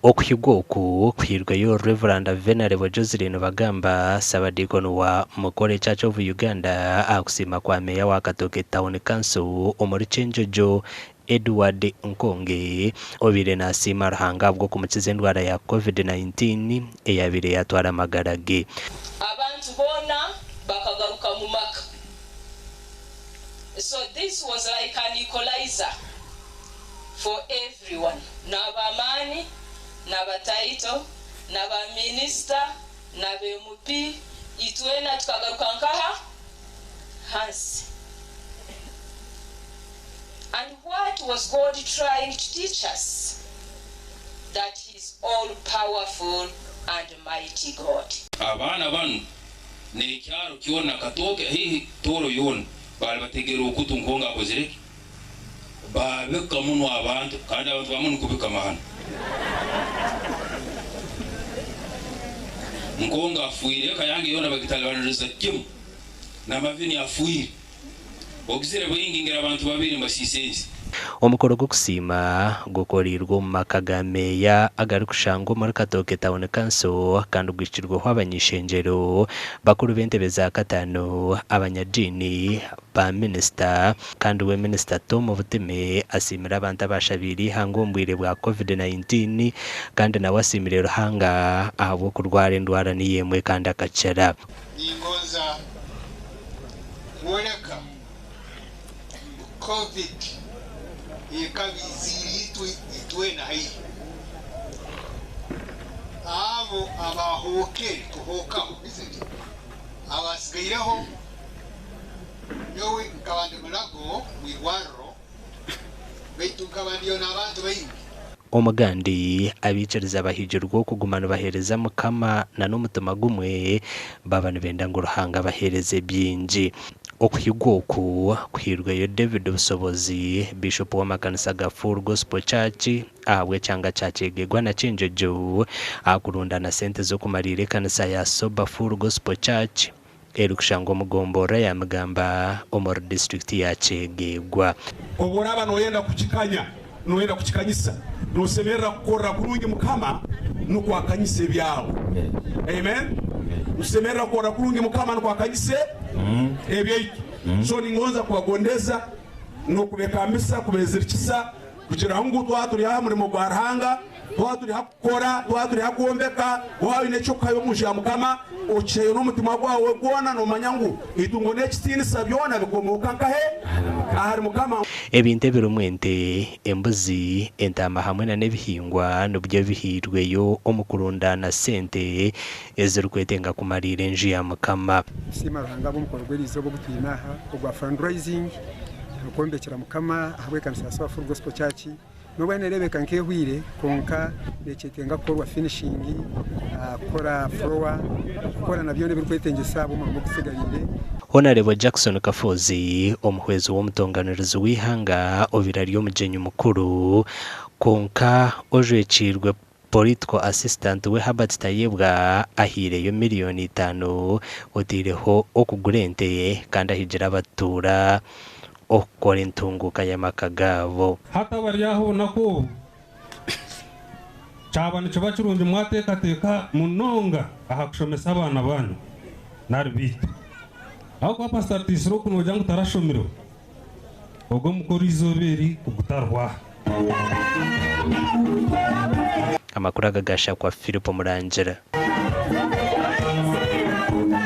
Okuhigwa oku kuhairweyo Rev. Venerable Joseline Bagamba, Ssabadiikoni wa Mukore Church of Uganda aha kusiima kwa Meeya wa Katooke Town Council omuri Kyenjojo, Edward Nkonge, obaire nasiima Ruhanga ahabw'okumukiza endwara ya Covid 19 eyabaire yatwara amagara ge. Abantu boona bakagaruka mu maka. So this was like an equalizer for everyone, n'ab'amaani, n'abataito, n'aba minisita, n'aba MP, itwena tukagaruka nkaha? Hansi. And what was God trying to teach us? That he is all powerful and mighty God. Abaana banu n'ekyaro kyona Katooke haihi Tooro yoona baali bategere okutu nkonga akozire ki? Baabika muno abantu kandi abantu ba muno kubika mahano. Nkonga afwire eka yange yoona bagitalibaniriza kimu n'amavini afwire. Ogizire bwingi ngira abantu babiri mbasiisa ensi. Omukoro gw'okusiima gukoreirwe omu maka ga Meeya agarikushangwa omuri Katooke Town Council kandi guhikirweho abany'ishengyero, bakuru b'entebe za kataano, abanyadiini, ba minisita kandi we Minisita Tom Butime asiimire abantu abaashabiire eihanga omu bwire bwa Covid 19 kandi nawe asiimire Ruhanga ahabw'okurwara endwara niyo emwe kandi akakira. Ningonza kworeka ngu Covid ekaba eiziire itwe itwena haihi. Abo abaahookere kuhookaho, isn't it? Abaatsigaireho, nyowe nkaba ndi murago omu irwariro, beitu nkaba ndiyo n'abantu baingi. Omugandi, abaikiriza bahigirwe okuguma nibaheereza Mukama na n'omutima gumwe baaba nibenda ngu Ruhanga abaheereze bingi. Okuhigwa oku kuhairweyo David Busobozi, Biishopu w'amakanisa ga Full Gospel Church ahabw'ekyanga kya Kyegegwa na Kyenjojo ahakurundana sente z'okumariira ekanisa ya Sober Full Gospel Church erikushangwa omu gomborora ya Migamba omuri disiturikiti ya Kyegegwa. Obu oraaba nooyenda kukikanya, nooyenda kukikanyisa, nooshemerera kukorera kurungi Mukama nukwo akanyise ebyawe. Amen. Nitushemerera kukorera kurungi Mukama nukwo akanyise ebyaitu. So ningonza kubagondeza n'okubekambisa, kubezirikisa kugira ngu twaba turi aha murimo gwa Ruhanga, Twaba turi ha kukora, twaba turi ha kwombeka, waaba oine eky'okuhayo omu nju ya Mukama, okiheyo n'omutima gwawe gwona noomanya ngu eitungo n'ekitiinisa byona bikomooka nkahe? Ahari Mukama. Ebintu ebirimu ente, embuzi, entaama hamwe na n'ebihingwa nibyo bihairweyo omu kurundaana sente ezirikwetenga kumariira enju ya Mukama. Nitusiima Ruhanga ahabw'omukoro gw'eriizooba ogu twine aha ogwa fundraising, okwombekyera Mukama ahabw'ekanisa ya Sower Full Gospel Church. N'obu neereebeka nk'ehweire, kwonka neekyetenga kukorwa finishing, kukora floor, kukora na byona ebirikwetengyesa ahabw'omurimo ogutsigariire. Honarebo Jackson Kafuuzi, omuhwezi w'omutonganirizi w'eihanga obaire ari omugyenyi mukuru kwonka ojwekiirwe Political Assistant we Herbert Tayebwa ahaireyo miriyoni itaano oteireho okugura ente kandi ahigire abatuura okukora entunguuka y'amaka gaabo. Hati abari aha obunaku obu, kyaba nikiba kirungi mwateekateeka munonga aha kushomesa abaana baanyu nari baitu. Ahabw'okuba Pasita Rutaisire oku noogira ngu tarashomireho, ogwo omukoro eizooba eri gutarihwaho. Amakuru aga gaashakwa Philip Murangira.